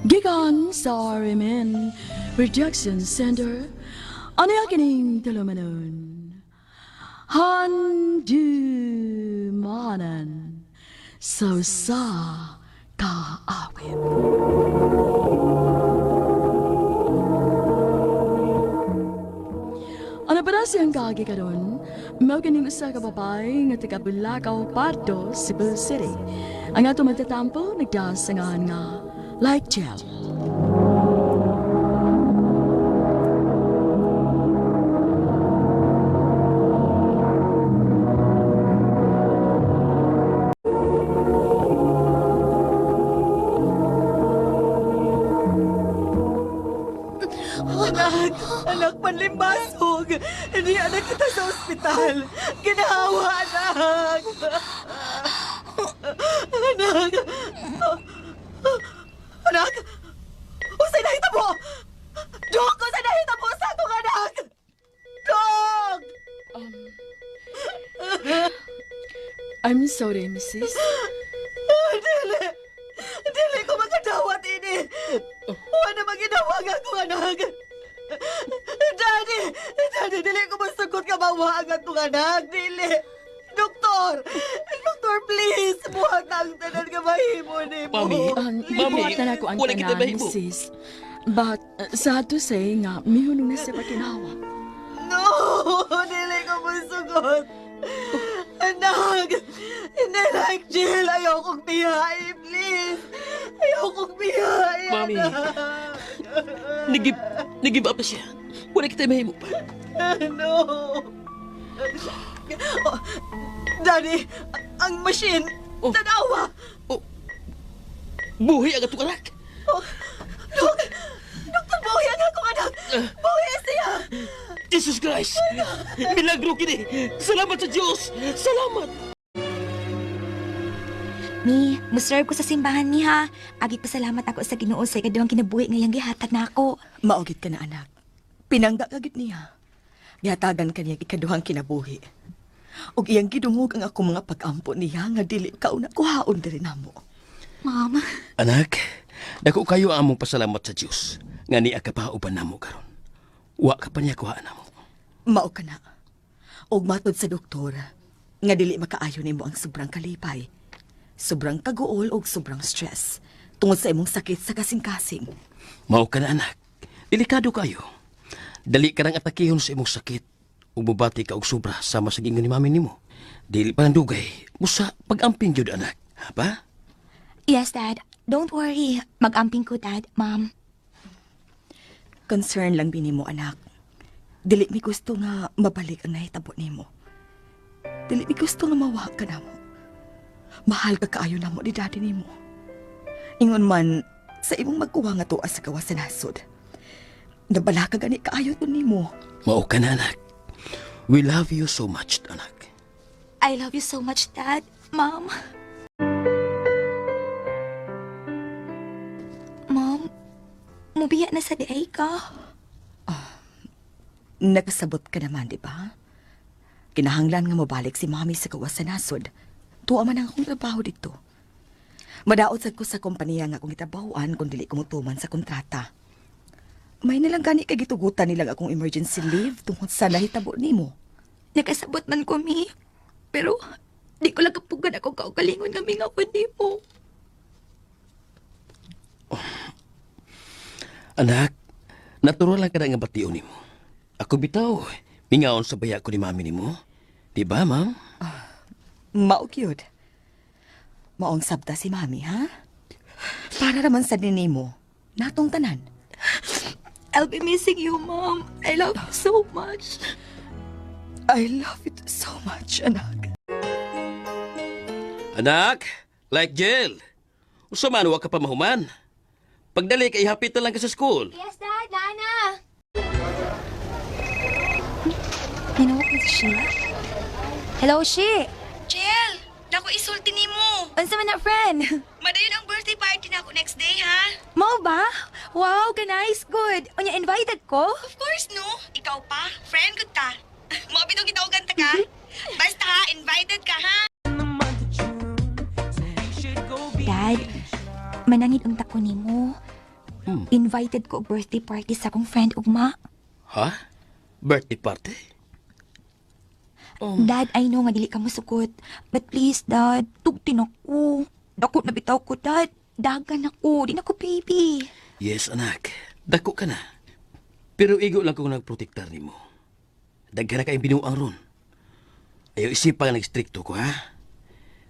Gikan sa RMN Rejection Center, ano kining tulumanon? Handumanan sa usa ka awit. Ano pa na siyang kagi karon? Mao kining usa ka babae nga taga Bulacau, Pardo, Cebu City. Ang ato magtatampo nagdasangan nga Like Gel. Anak, anak, panlimbasog. Hindi anak kita sa ospital. Ginawa, anak. Anak. Anak. Usay nahita mo! Dok, usay nahita mo sa akong anak! Dok! I'm sorry, Mrs. Dili. Dili ko makadawat ini. Wala maginawa ang akong anak. Daddy! Daddy, dili ko masugot ka mawa ang atong anak. Dili. Doktor! Doktor, please! Buhat na ang tanan nga mahimo nimo. Mami, Mami, Buhat na nako ang wala kita tanan, mahimo. Mrs. But sad to say nga mihunong na siya pagkinawa. No! Dili ko masugot. Anak! Hindi like Jill! Ayaw kong biyahe, please! Ayaw kong biyahe, Mami. anak! Nag-give up na siya. Wala kita mahimo pa. No! Oh, Daddy, ang machine! Oh. Tanawa! Oh, buhi ang atong anak. Oh, Dok! Doktor, buhi ang akong anak! Buhi siya! Jesus Christ! Milagro kini! Salamat sa Diyos! Salamat! Mi, muserve ko sa simbahan mi ha. Agi pasalamat ako sa Ginoo sa ikaduhang kinabuhi ngayang gihatag na ako. Maugit ka na, anak. Pinangga ka gid niya. Gihatagan ka niya ikaduhang kinabuhi. Ug iyang gidungog ang akong mga pag-ampo niya nga dili ka una kuhaon diri namo. Mom, Anak, dako kayo ang among pasalamat sa Diyos nga niya ka pa uban namo karon. Wa ka pa niya kuhaan namo. Mao ka na. Ug matod sa doktor nga dili makaayo nimo ang sobrang kalipay, sobrang kaguol ug sobrang stress tungod sa imong sakit sa kasing-kasing. Mao ka na anak. Delikado kayo. Dali ka nang atakihon sa imong sakit. Ug mubati ka og sobra sama sa gingon ni mami nimo. Dili pa nang dugay. Musa pag-amping gyud anak. Ha ba? Yes, Dad. Don't worry. Mag-amping ko, Dad. Mom. Concern lang bini mo, anak. Dili mi gusto nga mabalik ang nahitabo nimo. Dili mi gusto nga mawa ka namo. Mahal ka kaayo namo ni daddy nimo. Ingon man sa imong magkuha nga tuwa sa gawas sa nasod. Nabala ka gani kaayo to nimo. Mao ka na anak. We love you so much anak. I love you so much, Dad. Mom. Mom, mubiya na sa diay ka. Nakasabot ka naman, di ba? Kinahanglan nga mabalik si mami sa gawas sa nasod. Tuwa man ang akong trabaho dito. Madaot sad ko sa kompanya nga akong gitabahuan kung dili ko motuman sa kontrata. May nilang gani kay gitugutan nilang akong emergency leave tungod sa nahitabo nimo. Nakasabot man ko, mi. Pero, di ko lang kapugan ako kaugalingon nga mingawon nimo. Anak, natural lang ka na nga bation nimo. Ako bitaw, mingaon sa baya ko ni mami nimo. Di ba, ma'am? Mao gyud. Maong sabta si mami, ha? Para naman sa nimo, natong tanan. I'll be missing you, Mom. I love you so much. I love it so much, anak. Anak, like jail. Usa man, wa ka pa mahuman. Pagdali kay hapitan lang ka sa school. Yes, Dad. Nana! Ninawag na si Sheila? Hello, She! Jill! Naku, isulti nimo. Unsa man na, friend? Madayon ang birthday party nako next day, ha? Mao ba? Wow, ka nice. Good. Unya, invited ko? Of course, no. Ikaw pa. Friend good ta. Mga bitong gitawagan ta ka. Basta ha, invited ka, ha? Dad, manangit ang tako nimo. Invited ko og birthday party sa akong friend ugma. Ha? Birthday party? Dad, I know nga dili ka mosugot. But please, Dad, tugtin ako. Dako na bitaw ko, Dad. Dagan ako. Di na ko baby. Yes, anak. Dako ka na. Pero igo lang kong nagprotektar nimo. Daghan na kayong binuang ron. Ayaw isipa nga nagstrikto ko, ha?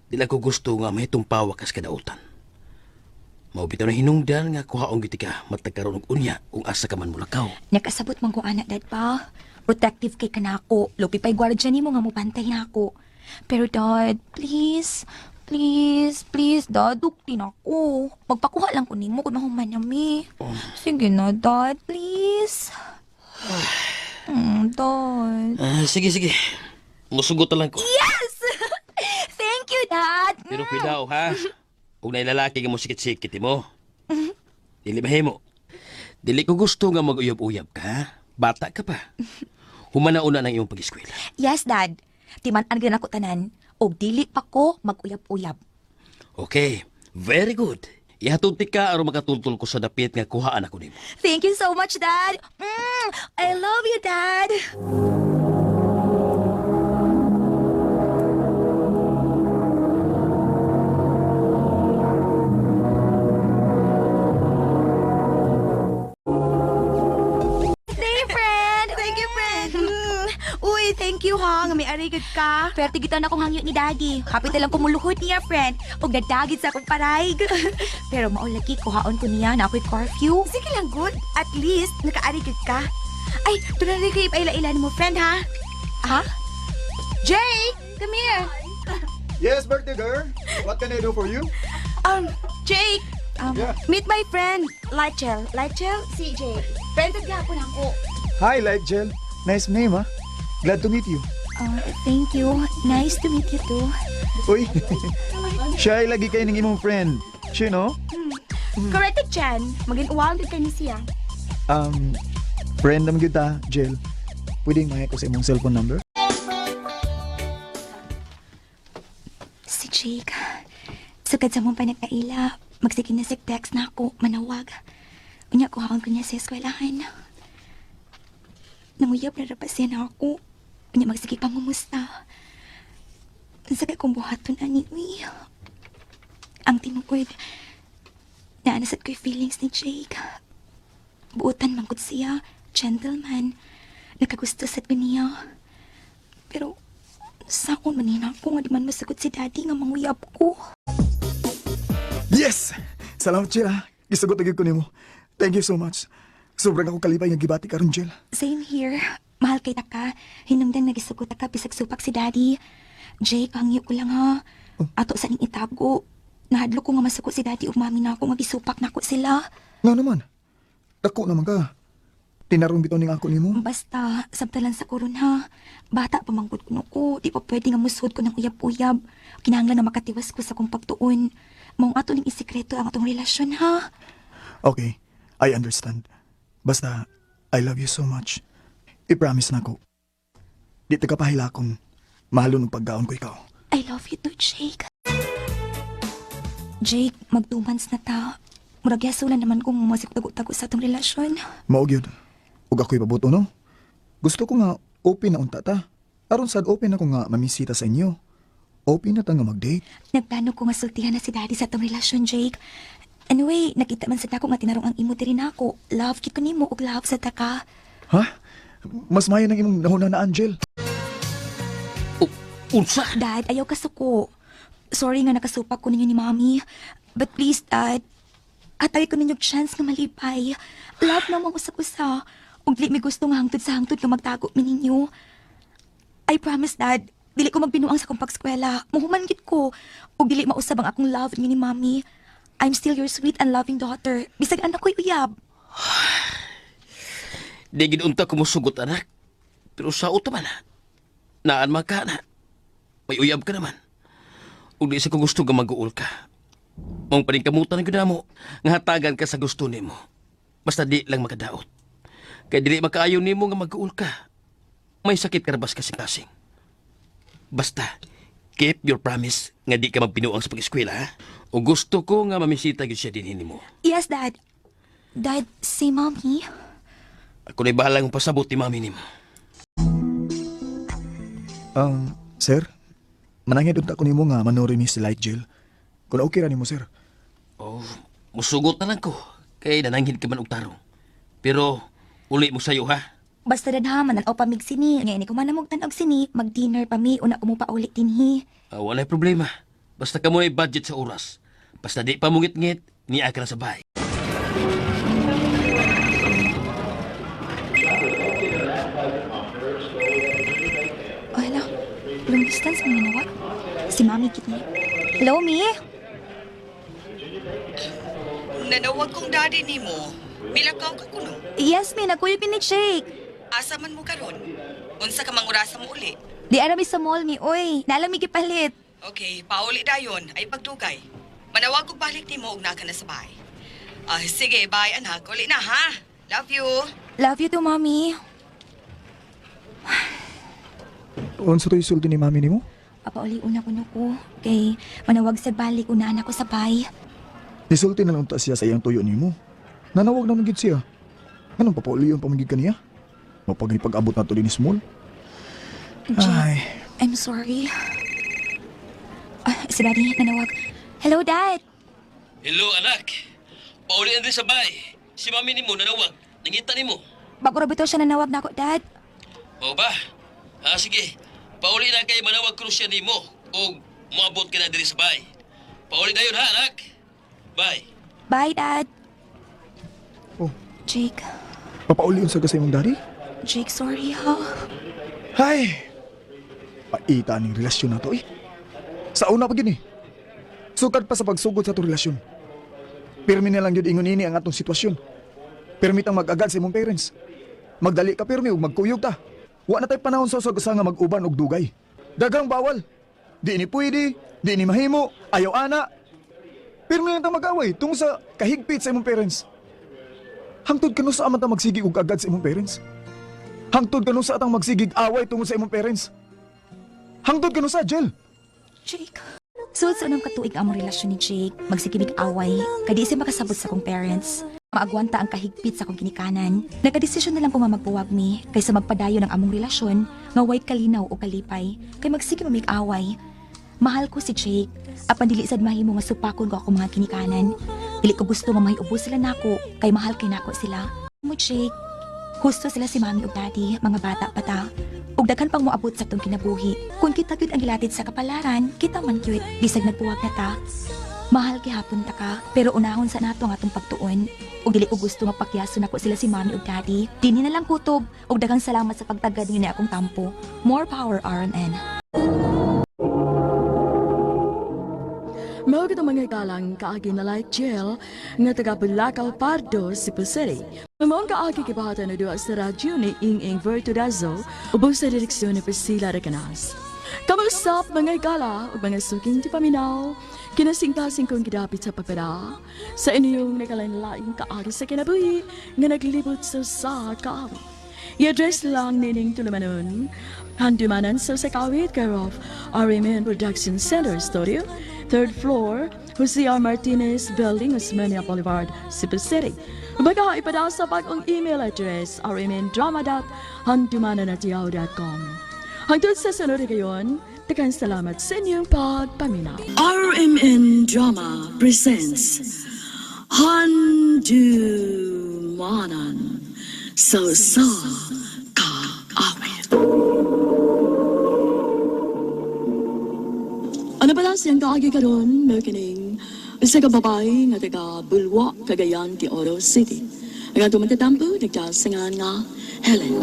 Di lang ko gusto nga mahitumpawa kas kadautan. Mao bitaw na hinungdan nga kuhaong giti ka matag karon og unya kung asa ka man mulakaw. Nakasabot man ko anak, Dad pa. Protective kay kanako. Lupi pa'y gwardiya nimo nga mobantay nako. Pero Dad, please, please, please, Dad, duktin ako. Magpakuha lang ko nimo kung mahuman nami. Sige na, Dad, please. Dad. Ah, sige, sige. Musugot na lang ko. Yes! Thank you, Dad. Pero cuidado, ha? Kung nailalaki ka mo sikit-sikit mo. Dili mahimo. Dili ko gusto nga mag-uyab-uyab ka, ha? Bata ka pa. Humana-una ng iyong pag-eskwela. Yes, Dad. Timan-an gyud ako tanan. Og dili pa ko mag-uyab-uyab. Okay, very good. Ihatod ti ka aron makatultol ko sa dapit nga kuhaan ako nimo. Thank you so much, Dad. I love you, Dad. Day, friend! Thank you, friend. Uy, thank you ha. Nga may arigid ka. Pwerte gito na akong hangyo ni Daddy. Kapit na lang kumuluhod niya, friend. Ug nadagit sa akong paraig. Pero maulagi, kuhaon ko niya na ako'y curfew. Sige lang, good. At least, nakaarigid ka. Ay, tuloy rin kayo ipailan mo, friend, ha? Ha? Jake! Come here. Yes, birthday girl. What can I do for you? Jake! Yeah. Meet my friend, Lachel. Lachel, si Jake. Friend at gapon ako. Hi, Light Gel. Nice name, huh? Glad to meet you. Thank you. Nice to meet you too. Uy, siya ay lagi kayo ng imong friend. Siya, no? Correct, Chan. Maging-uwang ka ni siya. Friend naman kita, Gel. Pwedeng maya ko sa imong cellphone number? Si Jake. Sugad sa mong panagkaila, magsige na sig text na ako, manawag. Unya kuhaon ko niya sa eskwelahan. Nanguyab na rabas siya na ako. Unya magsige pangumusta. Unsa kay kong buhaton ani, uy. Ang tinuod, naanasad ko'y feelings ni Jake. Buotan man gud siya, gentleman. Nakagusto sad ko niya. Pero sa akong manina ko nga di man masagot si Daddy nga manguyab ko. Yes! Salamat, Gel, ha? Gisugot na gyud ko nimo. Thank you so much. Sobrang ako kalipay nga gibati karon, Gel. Same here. Mahal kay taka. Hinungdan nagisugot ka bisag supak si Daddy. Jake, hangyo ko lang ha. Ato sa ning itago. Nahadlok ko nga masuko si Daddy ug Mami na ako nga gisupak nako sila. Nga naman. Dako naman ka. Tinarong bitaw ning ako nimo. Basta, sabtalan sa koron ha. Bata pa manggod ko ko. Di pa pwede nga musod ko ng uyab-uyab. Kinahanglan na makatiwas ko sa kong pagtuon. Maong ato ning isikreto ang atong relasyon ha. Okay, I understand. Basta, I love you so much. I-promise na ko. Di ta ka pahilakon. Mahalon ang paggaon ko ikaw. I love you too, Jake. Jake, mag 2 months na ta. Murag yasulan naman kung masik tago-tago sa atong relasyon. Mao gyud. Ug ako'y pabuto, no? Gusto ko nga open na unta ta. Aron sad open ako nga mamisita sa inyo. Open na ta nga mag-date. Nagplano ko nga sultihan na si Daddy sa atong relasyon, Jake. Anyway, nakita man sa dako nga tinarong ang imo diri nako. Love kit ko nimo ug love sa taka. Ha? Mas maayo nang imong nahuna na Angel. Unsa? Dad, ayaw kasuko. Sorry nga nakasupak ko ninyo ni Mommy. But please, Dad, atay ko ninyo chance nga malipay. Love na mong usap-usa. Ug dili mi gusto nga hangtod sa hangtod nga magtago mi ninyo. I promise, Dad, dili ko magbinuang sa akong pagskwela. Muhuman gid ko. Ug dili mausab ang akong love ninyo ni Mommy. I'm still your sweet and loving daughter. Bisag anak ko'y uyab. Di gid unta ko mosugot, anak. Pero sa uta man, ha? Naan man ka na. May uyab ka naman. Ug di sa ko gusto nga mag-uol ka. Mong paningkamutan gyud namo nga hatagan ka sa gusto nimo. Basta di lang makadaot. Kay dili makaayo nimo nga mag-uol ka. May sakit ka rabas kasing-kasing. Basta, keep your promise nga di ka magbinuang sa pag-eskwela, ha? O gusto ko nga mamisita gyud siya dinhi nimo. Yes, Dad. Dad, si Mommy. Ako na'y bahalang pasabot ni mami nimo. Sir, manangit unta ko nimo nga manuri mi si Light Jill. Kung okay ra nimo, sir. Oh, musugot na lang ko. Kay nananghid ka man og tarong. Pero uli mo sayo ha. Basta dad ha, mananaw pa mig sini. Ngayon, ko man amog tanog sini, mag-dinner pa mi, una ko mo pa ulit dinhi. Ah, walay problema. Basta ka mo ay budget sa oras. Basta di pa mungit-ngit, niya ka na sa bahay. Oh, hello. Long distance mo ginawa. Si Mami kit ni. Hello, Mi? Nanawag kong daddy nimo. Milakaw ka kuno. Yes, Mi, nagkuyog mi ni Jake. Asa man mo karon? Unsa ka mangurasa mo uli? Di ara mi sa mall, Mi. Uy, naalam mi gipalit. Okay, pauli dayon ay pagdugay. Manawag kog balik nimo og naa ka na sa bahay. Ah, sige, bye anak. Uli na ha. Love you. Love you too, Mommy. Unsa to'y sulti ni mami nimo? Papauli una ko ko. Kay manawag sa balik, unaan ako sa bay. Nisulti na lang unta siya sa iyang tuyo nimo. Nanawag na man gid siya. Anong papaulion pa man gid kaniya? Mapagipag-abot na to din ni Small. Jake, Ay, I'm sorry. Ah, si Daddy, nanawag. Hello, Dad! Hello anak. Pauli na din sa bahay. Si mami nimo nanawag. Nangita nimo. Bago ra bitaw siya nanawag na ako, Dad. Mao ba? Ah, sige. Pauli na kay manawag ko siya nimo og moabot ka na diri sa bahay. Pauli na yun ha anak. Bye. Bye, Dad. Oh. Jake, papaulion sa ka sa imong daddy? Jake, sorry ha. Ay! Paita ning relasyon na to eh. Sa una pa gini. Sukad pa sa pagsugod sa atong relasyon. Pirmi na lang yun ingon ini ang atong sitwasyon. Pirmi tang mag-agad sa imong parents. Magdali ka pirmi ug magkuyog ta. Wa na tay panahon sa usag usa nga mag-uban og dugay. Daghang bawal. Di ni pwede, di ni mahimo, ayaw ana. Pirmi lang tang mag-away tungod sa kahigpit sa imong parents. Hangtod kanu sa man ta magsige og agad sa imong parents. Hangtod kanu sa atang magsigig away tungod sa imong parents. Hangtod kanu sa jail. Jake. Sulod sa unang katuig ang among relasyon ni Jake, magsikimig away, kay di siya makasabot sa akong parents. Maagwanta ang kahigpit sa akong ginikanan. Nagkadesisyon na lang ko nga magbuwag mi kaysa magpadayon ang among relasyon nga way kalinaw o kalipay, kay magsige mamig away. Mahal ko si Jake, apan dili sad mahimo nga supakon ko akong mga ginikanan. Dili ko gusto nga mahiubos sila nako, kay mahal kay nako sila. Mo Jake, husto sila si mami ug daddy, mga bata pa ta. Ug daghan pang moabot sa atong kinabuhi. Kung kita gyud ang gilatid sa kapalaran, kita man gyud bisag nagbuwag na ta. Mahal gihapon ta ka, pero unahon sa nato ang atong pagtuon. Ug dili ko gusto nga pakyason nako sila si mami ug daddy. Dinhi na lang kutob ug daghang salamat sa pagtagad ninyo ni akong tampo. More power RMN. Mao kitong mga galang kaagi na like jail nga taga Bulacau Pardo, Cebu City. Mao ang kaagi gibahatan na duha sa radyo ni Ing Ing Vertudazo ubos sa direksyon ni Priscilla Recanas. Kamusap mga gala ug mga suking di paminaw, kinasingkasing kong gidapit sa pagpada sa inyong nakalain-laing kaagi sa kinabuhi nga naglibot sa sa kaawit. I-address lang nining tulumanon. Handumanan sa Sakawit, care of RMN Production Center Studio, third floor, Jose R. Martinez Building, Osmeña Boulevard, Cebu City. Baga ipadala sa bagong email address, rmndrama.handumanan@yahoo.com. Hangtod sa sunod gayon, tagang salamat sa inyong pagpaminaw. RMN Drama presents Handumanan sa sa kaawit. Ano pala siyang kaagi karon, may kining isa ka babae nga taga Bulwa, Cagayan de Oro City. Ang atong magtatampo, nagdasingan nga Helen.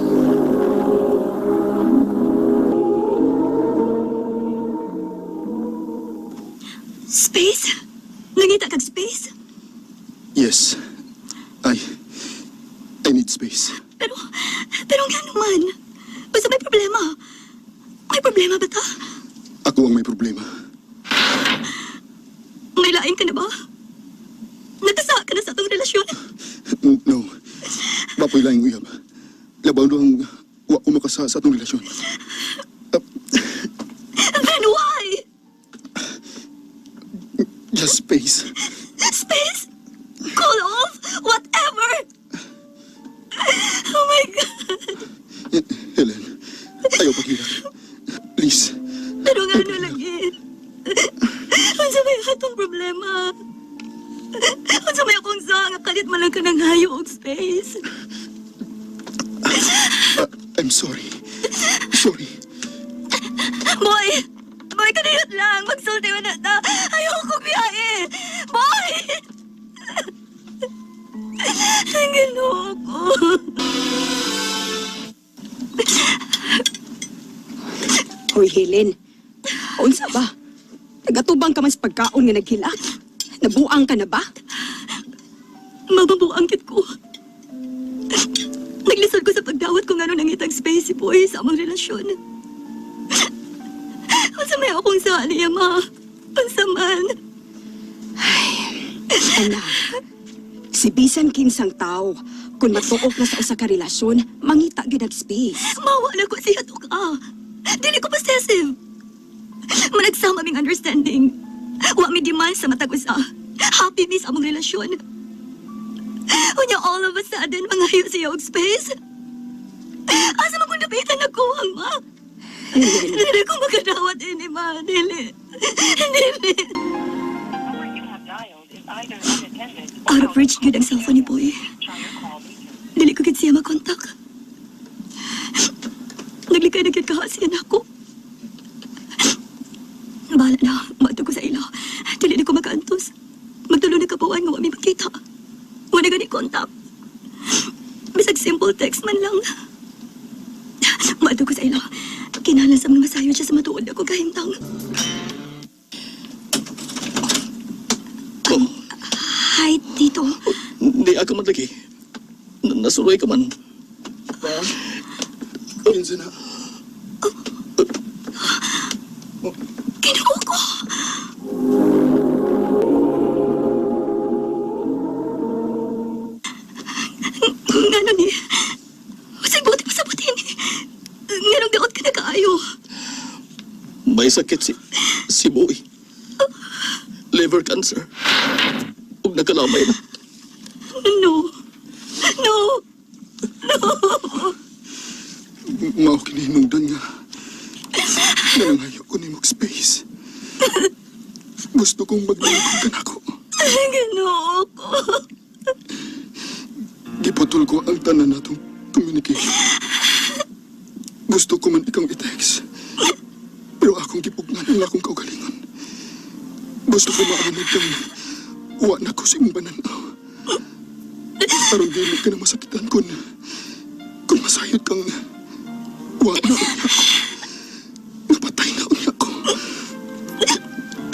Space? Nangita kag space? Yes. I need space. Pero, pero nga naman. Basta may problema. May problema ba ta? Ako ang may problema. May lain ka na ba? Nagkasa ka na sa atong relasyon? No. Bapoy lang uyab. Labaw ang wa ko makasa sa atong relasyon. Then why? Just space. Space? Call off? Whatever! Nga kalit man lang ka ng hayo og space. I'm sorry. Sorry. Boy! Boy, kaniyot lang. Magsulti mo na ta. Ayoko biyahe. Boy! Ang ginoo ko. Hoy, Helen. Unsa ba? Nagatubang ka man sa pagkaon nga naghilak. Nabuang ka na ba? Mababuang kit ko. Naglisod ko sa pagdawat kung ano nangitang space si Boy sa among relasyon. Unsa may akong sali, ma. Unsa man. Anak, si bisan kinsang tao, kung matuok na sa usa ka relasyon, mangita gyud ang space. Mawa na ko siya tuk ah. Dili ko possessive. Managsama ming understanding. Wa mi demand sa matag usa. Happy mi sa among relasyon. Unya all of a sudden mangayo siya og space. Asa man kung napitan ako ang ma? Helen, Dili ko makadawat ini ma. Dili. Dili. Out of reach gyud ang cellphone ni Boy. Dili ko gid siya makontak. Naglikay na gyud kaha siya nako. Bahala na, maadto ko sa ila. Dili na ko makaantos. Magtulo na kabuan nga wa mi makita. Wala gani kontak. Bisag simple text man lang. Maadto ko sa ila. Kinahanglan sa mga masayon siya sa matuod ako kahimtang. Oh, Hi, Tito. di ako man lagi. Nasuroy ka man. Pa? Kinsa na? Ginoo ko! Ngano ni? Usay buti pa sa buti ni. Nganong daot ka na kaayo? May sakit si Boy. Liver cancer. Ug nakalamay na. No. No. Mao kinihinungdan nga. Nanangayo ko ni space. Gusto kong maglingkod ka nako. Ginoo ko. Giputol ko ang tanan natong communication. Gusto ko man ikaw i-text. Pero akong gipugnan ang akong kaugalingon. Gusto ko maanod kang wa na ko sa imong bananaw. Aron dili ka na masakitan kung masayod kang wa na unya ko. Napatay na unya ko.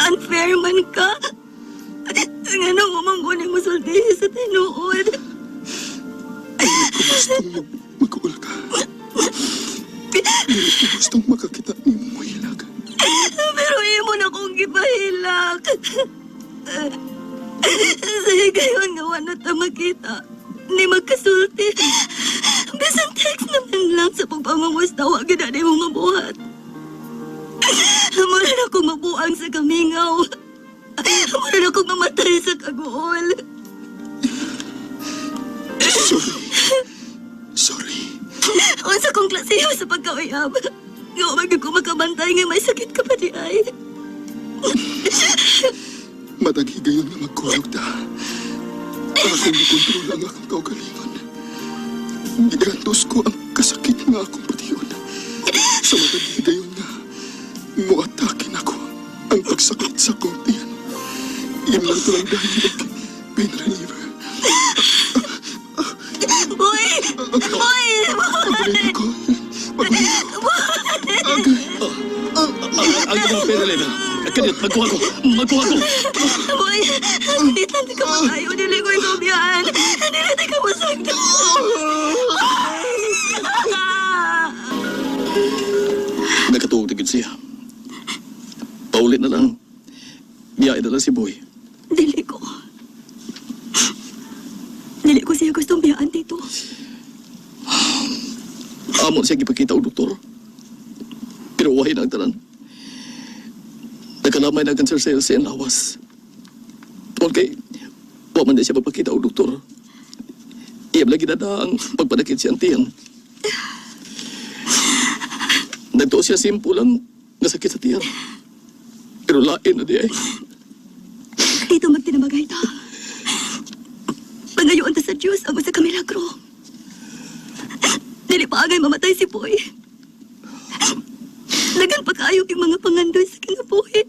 Unfair man ka. Ngano mo man kunin mo sultihi sa tinuod. Dili ko gustong mag-uul ka. Dili ko gustong makakita nimo mohilag. Pero imo na kong gipahilak. Sa higayon nga wala ta makita. Ni magkasulti. Bisan text naman lang sa pagpangamusta, wa gyud na mo mabuhat. Mura na akong mabuang sa kamingaw. Mura na akong mamatay sa kaguol. Sorry. Sorry. Unsa kong klasiho sa pagkauyab. Nga wa gyud ko makabantay nga may sakit ka pa di ay. Matag higayon nga magkulog ta. Akong gikontrol ang akong kaugalingon. Gigantos ko ang kasakit nga akong patiyon. Sa matag higayon nga, muatakin ako ang pagsakit sa akong tiyan. Imong tulang dahil og pain reliever. Boy! Boy! Pabalik ako. Pabalik ako. Agay. Ang imong pera, Lena. Kaniyot, magkuha ko. Magkuha ko. Boy! Hindi ka makayo. Dili ko ikaw biyaan. Dili ka masagdan. Nakatuog na gid siya. Paulit na lang. Biyahe na lang si Boy. Dili ko. Dili ko siya gustong biyaan dito. Amo siya gipakita og doktor. Pero wahin ang tanan. Nakalamay na ang cancer cells sa iyang lawas. Tungkol kay, wa man di siya magpakita og doktor. Iyam lagi na ang pagpadakit siyang tiyan. Nagtuo siya simple lang nga sakit sa tiyan. Pero lain na di ay. Dito magtinabagay ta. sa Diyos ang usa ka milagro. Dili pa angay mamatay si Boy. Dagan pa kaayo kay mga pangandoy sa kinabuhi.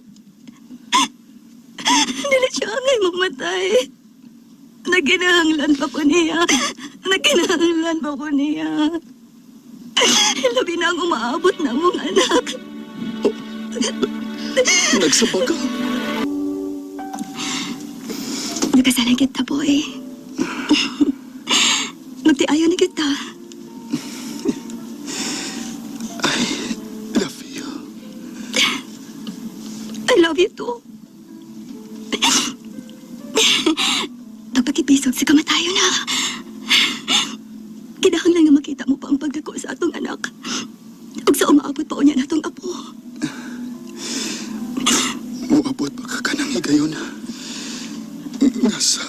Dili siya angay mamatay. Nagkinahanglan pa ko niya. Nagkinahanglan pa ko niya. Labi na ang umaabot na mong anak. Nagsaba ka. Nagkasalan kita, boy. Magtiayo na kita. I love you. I love you too. Pagpakipisog sa kamatayo na. Kinahanglan nga makita mo pa ang pagdako sa atong anak. Ug sa umaabot pa unya natong apo. Muabot pa ka kanang higayon. Nga sa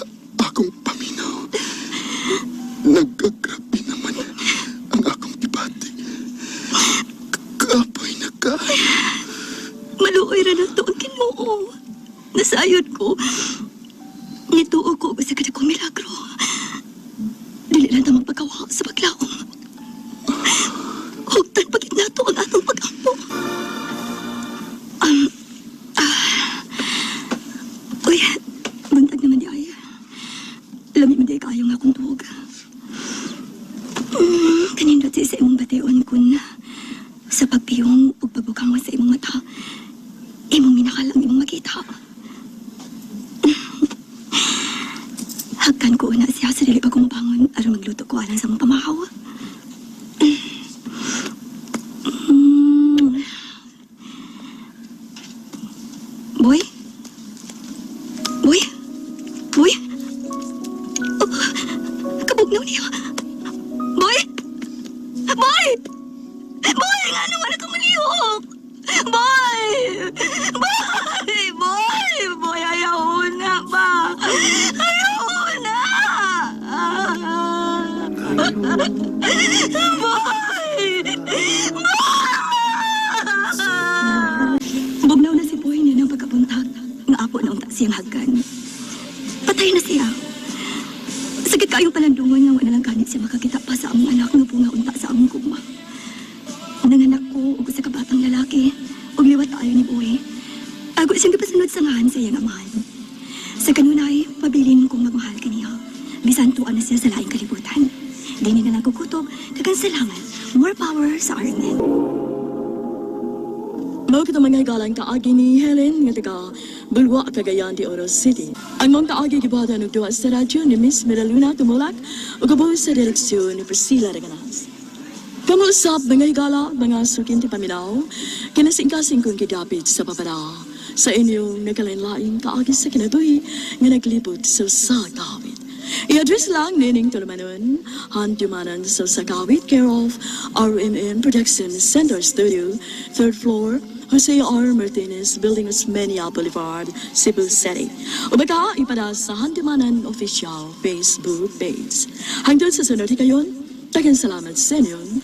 akong paminaw. Nagagrabe naman ang akong gibati. Kapoy na ka. Maluoy ra na to ang Ginoo. Nasayod ko. Nituo ko og sa kadakong milagro. Dili lang ta magpagawa sa paglaom. Hugtan pagit nato ang atong pag-ampo. Uy, buntag naman di ay. Lami man di ay kaayo nga akong tuog. Kanindot sa imong bation kun sa pagpiyong ug pagbukang sa imong mata, imong minahal ang imong makita. Hagkan ko una siya sa dili pa kumabangon aron magluto ko alang sa mong pamahaw. Boy? Boy? Boy? Oh, kabugnaw niya. Boy? Boy! Boy! Nga naman ako malihok! Boy! Boy! Boy! Boy, ayaw na ba? Ayaw na! Boy! Boy! Bugnaw na si Boy niya ng pagkabuntag. Nga apo na unta siyang hagkan. Patay na siya. Sakit kayong palandungon nga wala lang ganit siya makakita pa sa among anak nga bunga unta sa among gugma. Nanganak ko og usa ka batang lalaki ug liwat kaayo ni Boy. Ago siyang gipasunod sa ngahan sa iyang amahan. Sa kanunay, pabilin kong magmahal kaniya. Bisan tuan na siya sa laing kalibutan. Dini na lang kukutob, daghang salamat. More power sa RMN. Mao kita mga galang kaagi ni Helen nga taga Bulwa, Cagayan de Oro City. Ang mong kaagi gibuhatan og duwa sa radyo ni Miss Miraluna Tumulak ug ubo sa direksyon ni Priscilla Reganas. Kamo usab mga higala, mga sukin ti paminaw, kinasingkasing kong gidapit sa babara sa inyong nagkalain-laing kaagi sa kinabuhi nga naglibot sa usa ka awit. I-address lang nining tulumanon, Handumanan sa Sagawit, care of RMN Production Center Studio, third floor, Jose R. Martinez, Building Osmeña Boulevard, Cebu City. O baka ipada sa Handumanan Official Facebook page. Hangtod sa sunod higayon, daghang salamat sa inyong